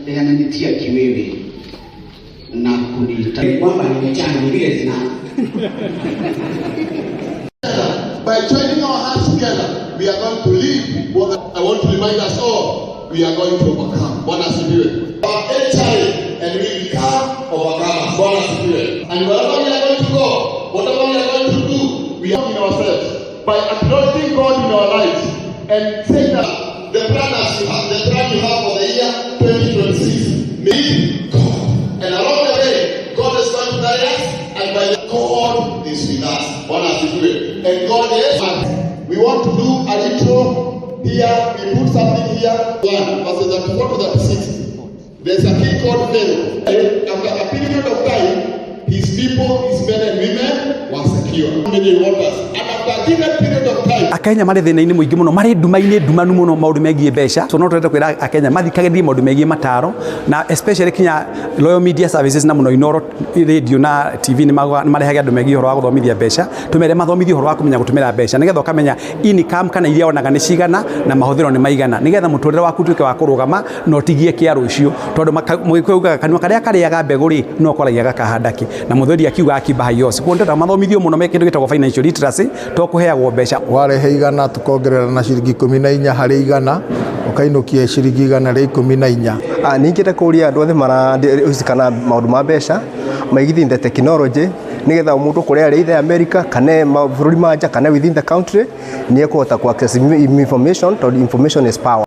Yananitia kiwewe na kuniita kwamba nimechana ni vile zina By joining our hands together, we are going to live what I want to remind us all, we are going to overcome. Bwana asifiwe. Our challenge and we become overcomers. Bwana asifiwe. And wherever we are going to go, whatever we are going to do, we are in ourselves by acknowledging God in our lives and saying that the plan as you have, the plan you have for the year 2026, meet God. And along the way, God is going to guide us, and by the God is with us. Bwana asifiwe. And God is. We want to do a little here. We put something here. 1 verses 34 to 36. There's a king called Pharaoh. After a period of time, his people, his men and women were secure. Many waters. And after a given period of time, Akenya marĩ thĩna-inĩ mũingĩ mũno, marĩ nduma-inĩ ndumanu mũno maũndũ megiĩ mbeca. So no tũrenda kwĩra Akenya mathikagĩrĩrie maũndũ megiĩ mataro, na especially kinya Royal Media Services na mũno Inooro Radio na TV nĩ marehaga andũ megiĩ ũhoro wa gũthomithia mbeca. Tũmere mathomithie ũhoro wa kũmenya gũtũmĩra mbeca, nĩgetha ũkamenya income kana iria wonaga nĩ cigana na mahũthĩro nĩ maigana, nĩgetha mũtũrĩre waku ũtuĩke wa kũrũgama na ũtigie kĩa rũciũ, tondũ Mũgĩkũyũ ugaga kanua karĩa karĩaga mbegũ rĩ, no kwaragia gakahanda kĩ, na mũthuri akiuga akiba haiosi. Kuo ndĩrenda mathomithio mũno me kĩndũ gĩtagwo financial literacy, to kũheagwo mbeca. Warehe 100, tukongerera na ciringi 14 harĩ 100, ũkainũkia ciringi 114. Ningĩte kũria andũ othe marahusika na maũndũ ma mbeca maigithie the technology, nĩgetha mũndũ kũrĩa arĩ, either America kana mabũrũri ma nja kana within the country, nĩ ekũhota ku access information, tondũ information is power.